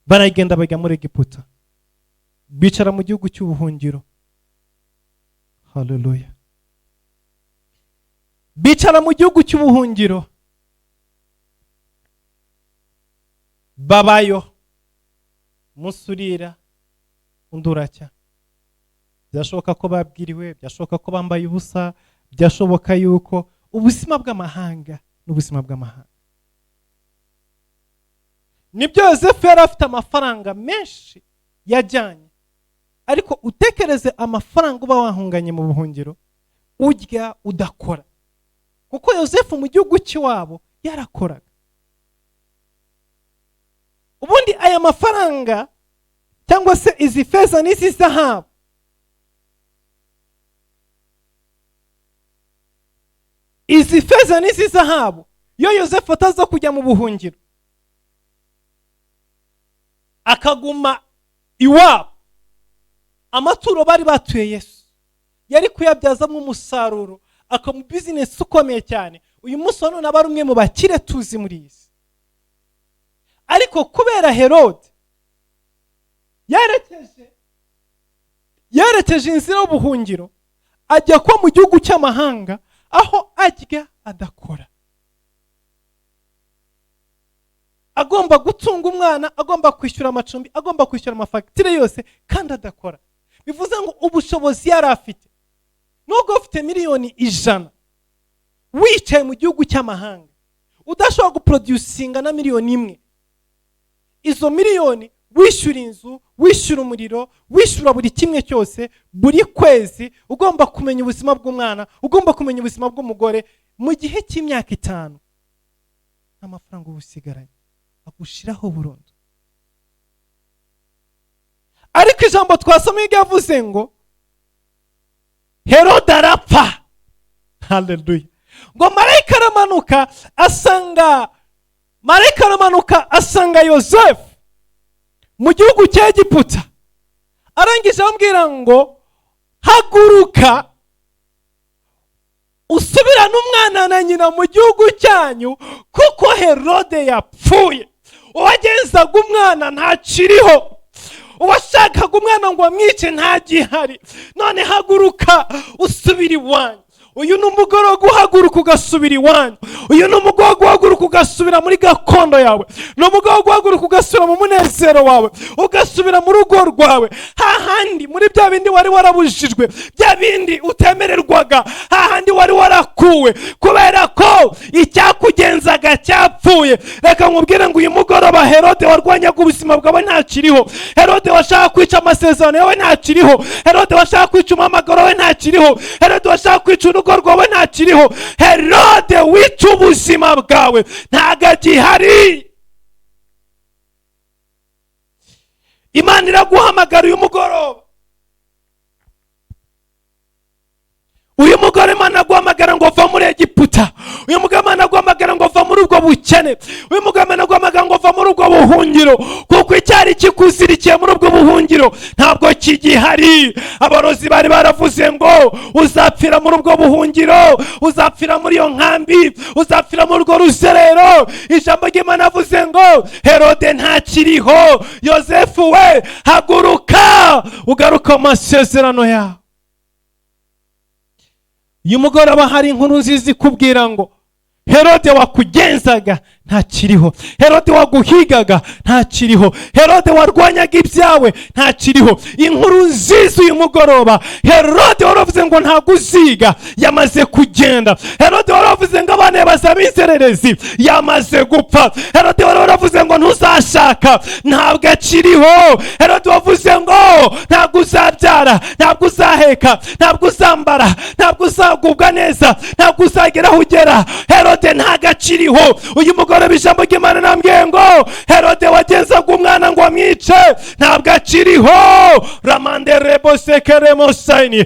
baragenda bajya muri Egiputa, bicara mu gihugu cy'ubuhungiro. Haleluya! Bicara mu gihugu cy'ubuhungiro, babayo umunsi urira undi uracya. Byashoboka ko babwiriwe, byashoboka ko bambaye ubusa, byashoboka yuko ubuzima bw'amahanga n'ubuzima bw'amahanga. Nibyo, Yosefu yari afite amafaranga menshi yajyanye, ariko utekereze amafaranga uba wahunganye mu buhungiro, urya udakora. Kuko Yosefu mu gihugu cy'iwabo yarakoraga. Ubundi aya mafaranga cyangwa se izi feza n'izi zahabu, izi feza n'izi zahabu, iyo Yosefu ataza kujya mu buhungiro akaguma iwabo, amaturo bari batuye Yesu yari kuyabyazamo umusaruro, akaba bizinesi ukomeye cyane. Uyu munsi wa none aba ari umwe mu bakire tuzi muri iyi si. Ariko kubera Herode yerekeje inzira y'ubuhungiro, ajya kuba mu gihugu cy'amahanga aho arya adakora, agomba gutunga umwana, agomba kwishyura amacumbi, agomba kwishyura amafagitire yose kandi adakora. Bivuze ngo ubushobozi yari afite, nubwo ufite 100,000,000 wicaye mu gihugu cy'amahanga udashobora guproducinga na 1,000,000, izo miliyoni wishyura inzu, wishyura umuriro, wishyura buri kimwe cyose buri kwezi, ugomba kumenya ubuzima bw'umwana, ugomba kumenya ubuzima bw'umugore, mu gihe cy'imyaka 5 amafaranga uba usigaranye agushiraho burundu. Ariko ijambo twasomye ryavuze ngo Herode arapfa. Haleluya! Ngo marayika aramanuka asanga, marayika aramanuka asanga Yosefu mu gihugu cya Egiputa, arangije amubwira ngo haguruka usubirane umwana na nyina mu gihugu cyanyu, kuko Herode yapfuye. Uwagenzaga umwana ntakiriho. Uwashakaga umwana ngo amwice ntagihari. None haguruka usubire iwanyu. Uyu ni umugoroba uhaguruka ugasubira iwanyu. Uyu ni umugoroba uhaguruka ugasubira muri gakondo yawe. Ni umugoroba uhaguruka ugasubira mu munezero wawe, ugasubira mu rugo rwawe, hahandi muri bya bindi wari warabujijwe, bya bindi utemererwaga, hahandi wari warakuwe kubera ko icyakugenzaga cyapfuye. Reka nkubwire ngo uyu mugoroba Herode warwanyaga ubuzima bwawe ntakiriho. Herode washaka kwica amasezerano yawe ntakiriho. Herode washaka kwica umuhamagaro wawe ntakiriho. Herode washaka kwica urugo rwawe ntakiriho. Herode wica ubuzima bwawe ntago agihari. Imana iraguhamagara uyu mugoroba. Uyu mugore Imana aguhamagara ngo va muri Egiputa. Uyu mugore Imana aguhamagara ngo va muri ubwo bukene. Uyu mugore Imana aguhamagara ngo va muri ubwo buhungiro, kuko icyari kikuzirikiye muri ubwo buhungiro ntabwo kigihari. Abarozi bari baravuze ngo uzapfira muri ubwo buhungiro, uzapfira muri iyo nkambi, uzapfira muri urwo ruserero. Ijambo ry'Imana avuze ngo Herode ntakiriho. Yosefu we, haguruka ugaruka mu masezerano yawe. Uyu mugoroba hari inkuru nziza ikubwira ngo Herode wakugenzaga ntakiriho. Herode waguhigaga ntakiriho. Herode warwanyaga ibyawe ntakiriho. Inkuru nziza uyu mugoroba, Herode waravuze ngo ntabwo uziga, yamaze kugenda. Herode waravuze ngo abana bazaba inzererezi, yamaze gupfa. Herode waravuze ngo ntuzashaka, ntabwo akiriho. Herode wavuze ngo ntabwo uzabyara, ntabwo uzaheka, ntabwo uzambara, ntabwo uzagubwa neza, ntabwo uzagera aho ugera. Herode ntabwo akiriho. Uyu mugoroba ijambo ry'Imana nambwiye ngo Herode wagenzaga umwana ngo amwice ntabwo akiriho. Ramande rebo sekeremo sayini.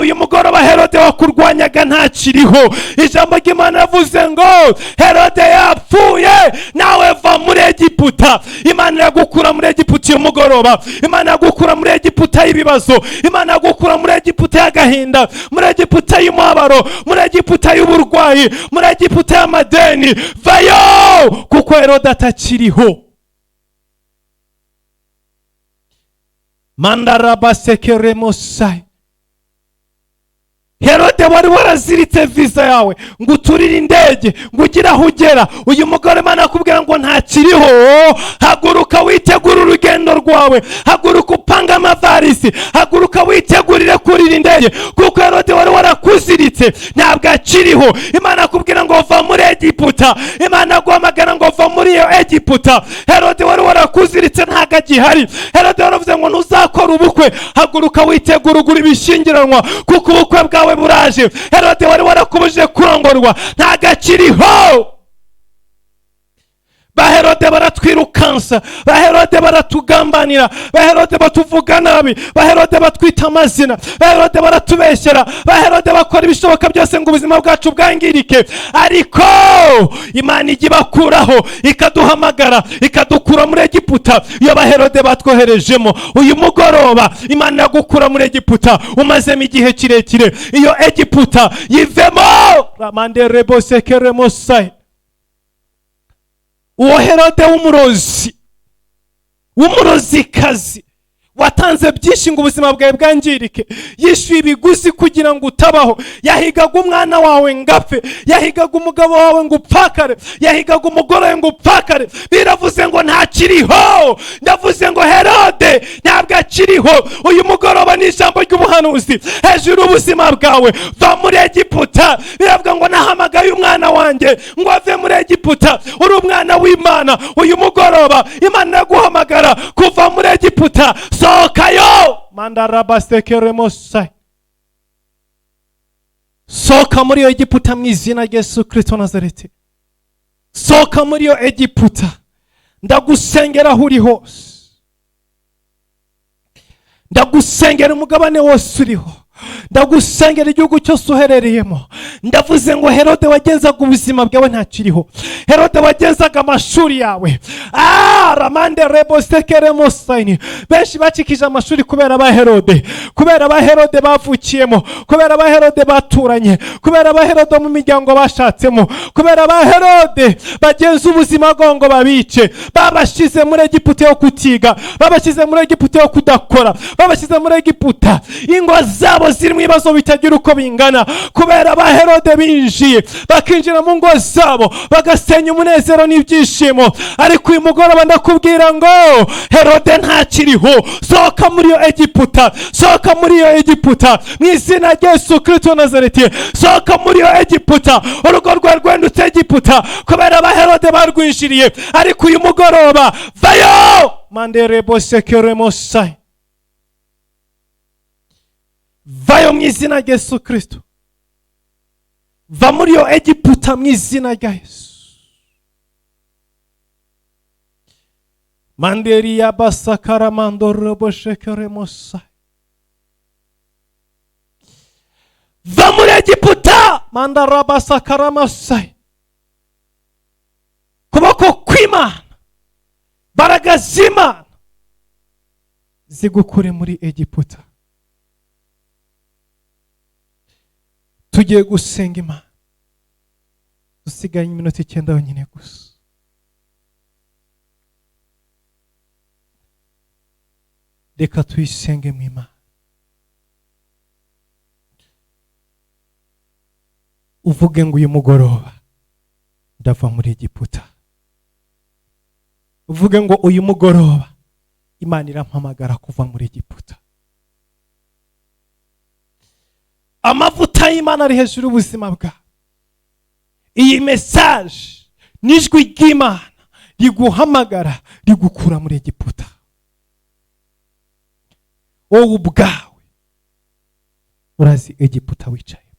Uyu mugoroba Herode wakurwanyaga ntakiriho. Ijambo ry'Imana yavuze ngo Herode yapfuye, nawe va muri Egiputa. Imana iragukura muri Egiputa uyu mugoroba. Imana iragukura muri Egiputa y'ibibazo. Imana iragukura muri Egiputa y'agahinda, muri Egiputa y'umubabaro, muri Egiputa y'uburwayi, muri Egiputa y'amadeni. Vayo, kuko Herode atakiriho. Mandarabasekeremosai. Herode wari waraziritse visa yawe ngo uturire indege ngo ugire aho ugera, uyu mugore Imana akubwira ngo ntakiriho. Haguruka witegure urugendo rwawe, haguruka upange amavarisi, haguruka witegurire kurira indege, kuko Herode wari warakuziritse ntabwo akiriho. Imana akubwira ngo va muri Egiputa. Imana aguhamagara ngo va muri iyo Egiputa. Herode wari warakuziritse ntabwo agihari. Herode waravuze ngo ntuzakora ubukwe, haguruka witegure ugura ibishyingiranwa, kuko ubukwe bwawe buraje. Herode wari warakubujije kurongorwa ntabwo akiriho. Ba Herode baratwirukansa, ba Herode baratugambanira, ba Herode batuvuga nabi, ba Herode batwita amazina, ba Herode baratubeshyera, ba Herode bakora ibishoboka byose ngo ubuzima bwacu bwangirike. Ariko Imana ijya ibakuraho, ikaduhamagara, ikadukura muri Egiputa iyo ba Herode batwoherejemo. Uyu mugoroba Imana iragukura muri Egiputa umazemo igihe kirekire. Iyo Egiputa yivemo. Ramande rebo sekeremosai. Uwo Herode w'umurozi, w'umurozikazi, watanze byinshi ngo ubuzima bwawe bwangirike, yishyuye ibiguzi kugira ngo utabaho, yahigaga umwana wawe ngapfe, yahigaga umugabo wawe ngo upfakare, yahigaga umugore wawe ngo upfakare. Biravuze ngo ntakiriho. Ndavuze ngo Herode ntabwo akiriho. Uyu mugoroba ni ijambo ry'ubuhanuzi hejuru y'ubuzima bwawe. Va muri Egiputa. Biravuga ngo nahamagaye umwana wanjye ngo ave muri Egiputa. Uri umwana w'Imana. Uyu mugoroba Imana iraguhamagara kuva muri Egiputa. Sohokayo. Mandarabasekeremosai. Sohoka muri iyo Egiputa mu izina rya Yesu Kristo Nazareti. Sohoka muri iyo Egiputa. Ndagusengera aho uri hose, ndagusengera umugabane wose uriho. Ndagusengera igihugu cyose uherereyemo. Ndavuze ngo Herode wagenzaga ubuzima bwawe ntakiriho, Herode wagenzaga amashuri yawe, ramande rebo sekeremo sayini. Benshi bacikije amashuri kubera ba Herode, kubera ba Herode bavukiyemo, kubera ba Herode baturanye, kubera ba Herode mu miryango bashatsemo, kubera ba Herode bagenza ubuzima bwabo ngo babice. Babashyize muri Egiputa yo kutiga, babashyize muri Egiputa yo kudakora, babashyize muri Egiputa ingo zabo zirimo ibibazo bitagira uko bingana, kubera ba Herode binjiye bakinjira mu ngo zabo bagasenya umunezero n'ibyishimo. Ariko uyu mugoroba ndakubwira ngo Herode ntakiriho. Sohoka muri iyo Egiputa, sohoka muri iyo Egiputa mu izina rya Yesu Kristo wa Nazareti. Sohoka muri iyo Egiputa. Urugo rwawe rwendutse Egiputa kubera ba Herode barwinjiriye, ariko uyu mugoroba vayo manderebo sekeremosai, vayo mu izina rya Yesu Kristo. Va muri iyo Egiputa mu izina rya Yesu. Manderiya basakara mandorobo shekeremosa. Va muri Egiputa mandarabasakaramasai. Kuboko kw'Imana, mbaraga z'Imana zigukure muri Egiputa. Tugiye gusenga Imana, dusigaye iminota 9 yonyine gusa. Reka tuyisenge mu Imana. Uvuge ngo uyu mugoroba ndava muri Egiputa. Uvuge ngo uyu mugoroba Imana irampamagara kuva muri Egiputa. Amavuta y'Imana ari hejuru y'ubuzima bwawe. Iyi message n'ijwi ry'Imana riguhamagara rigukura muri Egiputa. Wowe ubwawe urazi Egiputa wicaye.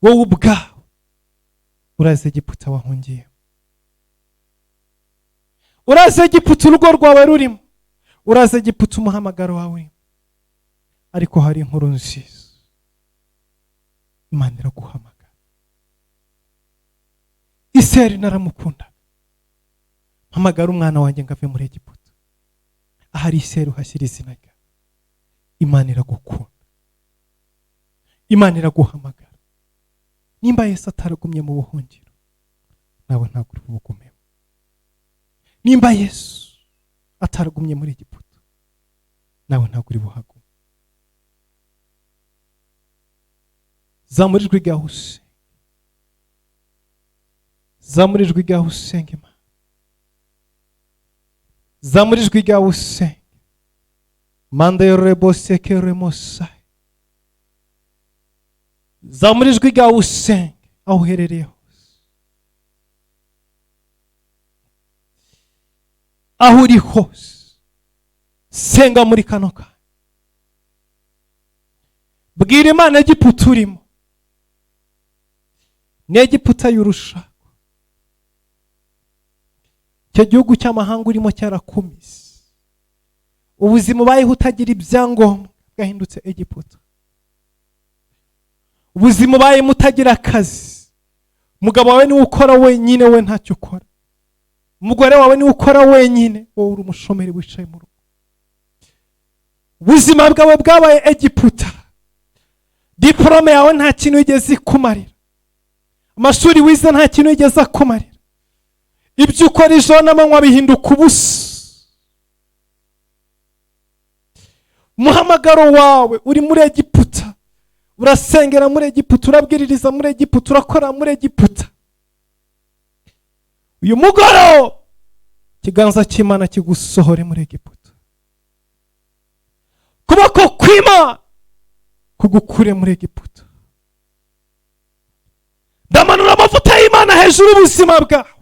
Wowe ubwawe urazi Egiputa wahungiye. Urazi Egiputa urugo rwawe rurimo. Urazi Egiputa umuhamagaro wawe. Ariko hari inkuru nziza, Imana iraguhamagara. Iseri naramukunda, mpamagara umwana wanjye ngo ave muri Egiputa. Ahari Iseri uhashyira izina ryawe. Imana iragukunda, Imana iraguhamagara. Nimba Yesu ataragumye mu buhungiro, nawe ntabwo uri bugumemo. Nimba Yesu ataragumye muri Egiputa, nawe ntabwo uri buhagume. Zamura ijwi ryawe usenge, zamura ijwi ryawe usenge Imana, zamura ijwi ryawe usenge. Manderebo sekeremosai. Zamura ijwi ryawe usenge aho uherereye hose, aho uri hose, senga muri kano kanya. Bwira Imana Egiputa urimo, ni Egiputa y'urushako. Icyo gihugu cy'amahanga urimo cyarakumise. Ubuzima ubayeho utagira ibyangombwa bwahindutse Egiputa. Ubuzima ubayemo utagira akazi, umugabo wawe niwe ukora wenyine, we ntacyo ukora. Umugore wawe niwe ukora wenyine, wowe uri umushomeri wicaye mu rugo. Ubuzima bwawe bwabaye Egiputa. Diporome yawe nta kintu yigeze ikumarira, amashuri wize nta kintu yigeze akumarira, ibyo ukora ijoro n'amanywa bihinduka ubusa. Umuhamagaro wawe uri muri Egiputa, urasengera muri Egiputa, urabwiririza muri Egiputa, urakora muri Egiputa. Uyu mugoroba ikiganza cy'Imana kigusohore muri Egiputa, kuboko kw'Imana kugukure muri Egiputa. Ndamanura amavuta y'Imana hejuru y'ubuzima bwawe,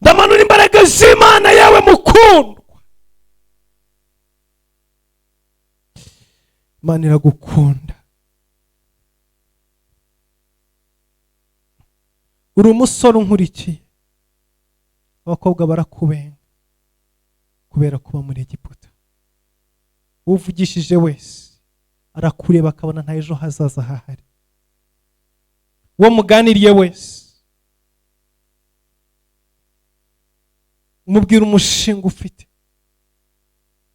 ndamanura imbaraga z'Imana yawe mukundwa. Imana iragukunda. Uri umusore unkurikiye, abakobwa barakubenga kubera kuba muri Egiputa. Uvugishije wese arakureba akabona nta ejo hazaza hahari. Uwo muganiriye wese umubwira umushinga ufite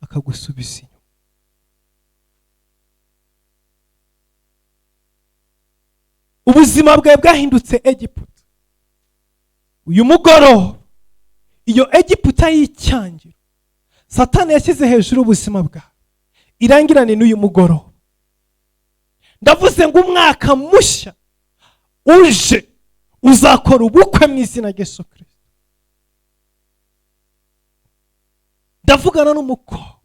akagusubiza inyuma. Ubuzima bwawe bwahindutse Egiputa. Uyu mugoroba iyo Egiputa y'icyangiro Satani yashyize hejuru ubuzima bwawe irangirane n'uyu mugoroba. Ndavuze ngo umwaka mushya uje uzakora ubukwe mu izina rya Yesu Kristo. Ndavugana n'umukobwa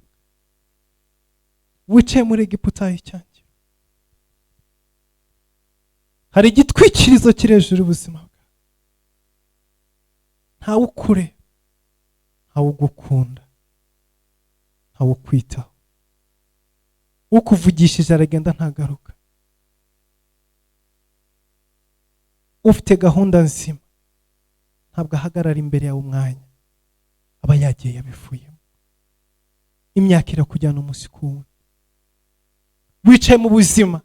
wicaye muri Egiputa y'icyangiro. Hari igitwikirizo kiri hejuru y'ubuzima bwawe. Ntawe ukure, ntawe ugukunda, ntawe ukwitaho. Ukuvugishije aragenda ntagaruka. Ufite gahunda nzima ntabwo ahagarara imbere yawe umwanya, aba yagiye yabivuyemo. Imyaka irakujyana umunsi ku wundi. Wicaye mu buzima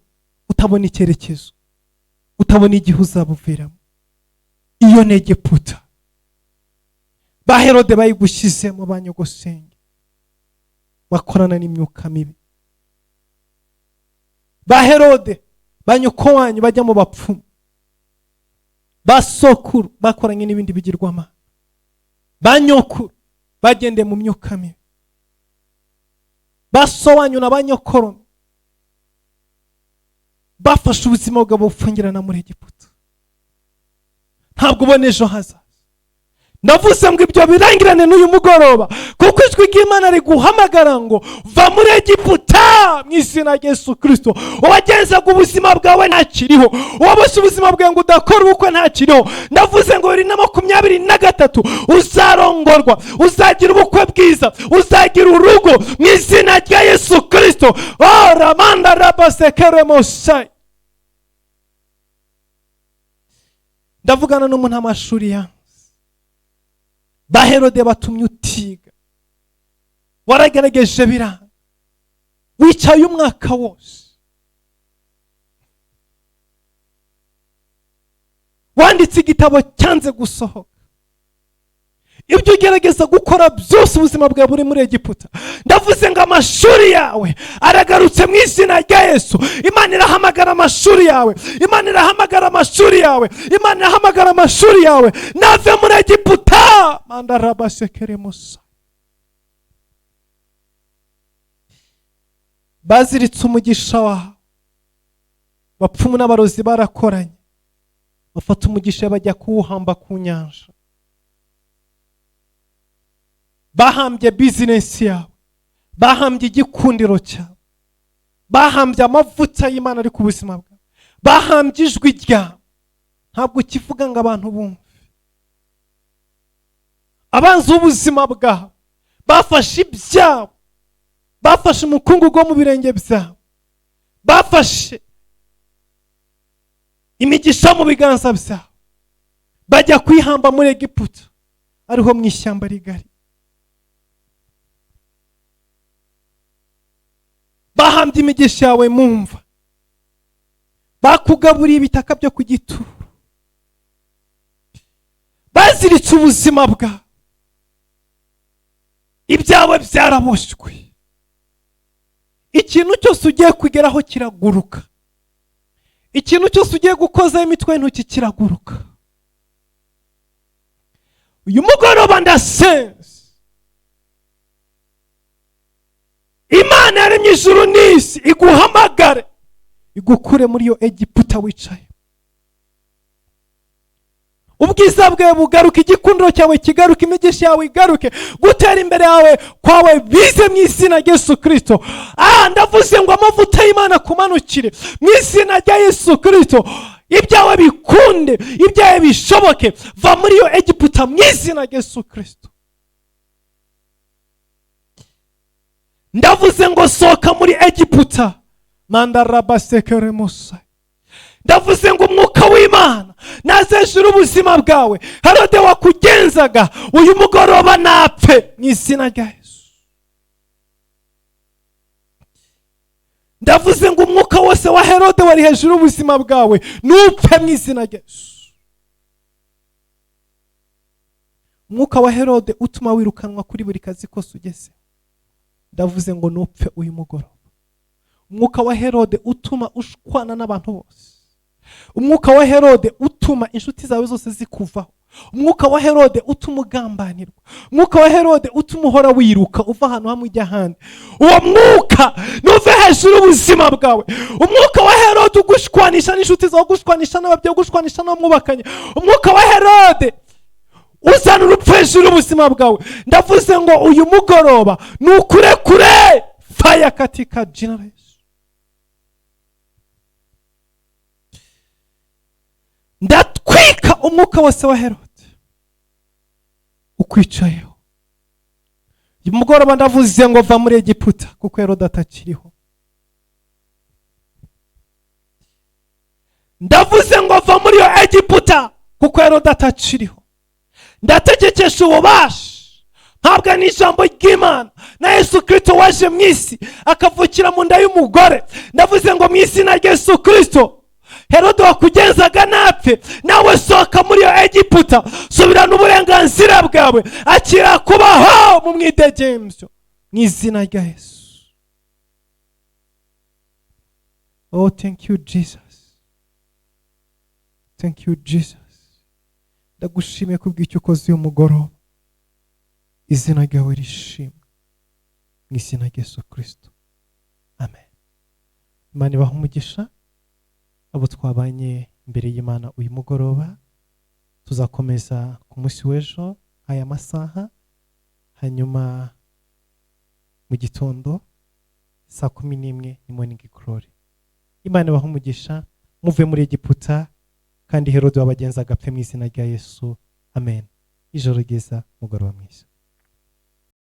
utabona icyerekezo, utabona igihe uzabuviramo. Iyo ni Egiputa. Ba Herode bayigushyizemo, ba nyogosenge bakorana n'imyuka mibi. Ba Herode ba nyoko wanyu bajya mu bapfumu, ba sokuru bakoranye n'ibindi bigirwamana, ba nyokuru bagendeye mu myuka mibi, ba so wanyu na ba nyokorome bafashe ubuzima bwabo bufungirana muri Egiputa. Ntabwo ubona ejo hazaza. Ndavuze ngo ibyo birangirane n'uyu mugoroba, kuko ijwi ry'Imana riguhamagara ngo va muri Egiputa mu izina rya Yesu Kristo. Uwagenzaga ubuzima bwawe ntakiriho, uwaboshye ubuzima bwawe ngo udakora ubukwe ntakiriho. Ndavuze ngo 2023 uzarongorwa, uzagira ubukwe bwiza, uzagira urugo mu izina rya Yesu Kristo. Oh, ramanda rabasekeremosai. Ndavugana n'umuntu amashuri ya ba Herode batumye utiga, waragerageje biranga, wicaye umwaka wose, wanditse igitabo cyanze gusohoka. Ibyo ugerageza gukora byose ubuzima bwawe buri muri Egiputa. Ndavuze ngo amashuri yawe aragarutse mu izina rya Yesu. Imana irahamagara amashuri yawe, Imana irahamagara amashuri yawe, Imana irahamagara amashuri yawe. Nave muri Egiputa. Mandarabasekeremusa. Baziritse umugisha wawe. Bapfumu n'abarozi barakoranye, bafata umugisha bajya kuwuhamba ku nyanja. Bahambye business yawe, bahambye igikundiro cyawe, bahambye amavuta y'Imana ari ku buzima bwawe, bahambye ijwi ryawe. Ntabwo ukivuga ngo abantu bumve. Abanzi b'ubuzima bwawe bafashe ibyawe, bafashe umukungugu wo mu birenge byawe, bafashe imigisha mu biganza byawe, bajya kwihamba muri Egiputa, ariho mu ishyamba rigari. Bahambye imigisha yawe mumva, bakugaburiye ibitaka byo ku gituro, baziritse ubuzima bwawe, ibyawe byaraboshywe. Ikintu cyose ugiye kugeraho kiraguruka, ikintu cyose ugiye gukozaho imitwe y'intoki kiraguruka. Uyu mugoroba ndasenze, Imana yaremye ijuru n'isi iguhamagare, igukure muri iyo Egiputa wicaye. Ubwiza bwawe bugaruke, igikundiro cyawe kigaruke, imigisha yawe igaruke, gutera imbere yawe kwawe bize mu izina rya Yesu Kristo. Ndavuze ngo amavuta y'Imana kumanukire mu izina rya Yesu Kristo. Ibyawe bikunde, ibyawe bishoboke. Va muri iyo Egiputa mu izina rya Yesu Kristo. Ndavuze ngo sohoka muri Egiputa. Mandarabasekeremusa. Ndavuze ngo umwuka w'Imana nazejura ubuzima bwawe. Herode wakugenzaga uyu mugoroba napfe mu izina rya Yesu. Ndavuze ngo umwuka wose wa Herode wari hejuru y'ubuzima bwawe nupfe mu izina rya Yesu. Umwuka wa Herode utuma wirukanwa kuri buri kazi kose ugeze, ndavuze ngo nupfe uyu mugoroba. Umwuka wa Herode utuma ushwana n'abantu bose, umwuka wa Herode utuma inshuti zawe zose zikuvaho, umwuka wa Herode utuma ugambanirwa, umwuka wa Herode utuma uhora wiruka uva ahantu hamwe ujya ahandi, uwo mwuka nuve hejuru y'ubuzima bwawe. Umwuka wa Herode ugushwanisha n'inshuti zawe, ugushwanisha n'ababyeyi, ugushwanisha n'abamwubakanye, umwuka wa Herode uzana urupfu hejuru y'ubuzima bwawe, ndavuze ngo uyu mugoroba ni ukurekure faya katika jina la Yesu. Ndatwika umwuka wose wa Herode ukwicayeho. Uyu mugoroba ndavuze ngo va muri Egiputa kuko Herode atakiriho. Ndavuze ngo va muri iyo Egiputa kuko Herode atakiriho. Ndategekesha ububasha ntabwo ni ijambo ry'Imana na Yesu Kristo waje mu isi akavukira mu nda y'umugore. Ndavuze ngo mu izina rya Yesu Kristo, Herode wakugenzaga napfe, nawe sohoka muri iyo Egiputa, subirana uburenganzira bwawe, akira kubaho mu mwidegemvyo mu izina rya Yesu. Oh, thank you Jesus, thank you Jesus. Ndagushimiye kubw'icyo ukoze uyu mugoroba, izina ryawe rishimwe mu izina rya Yesu Kristo, amen. Imana ibahe umugisha abo twabanye imbere y'Imana uyu mugoroba. Tuzakomeza ku munsi w'ejo aya masaha, hanyuma mu gitondo 11:00 ni morning glory. Imana ibahe umugisha, muve muri Egiputa kandi Herode wabagenzaga apfe mu izina rya Yesu, amen. Ijoro ryiza, mugoroba mwiza.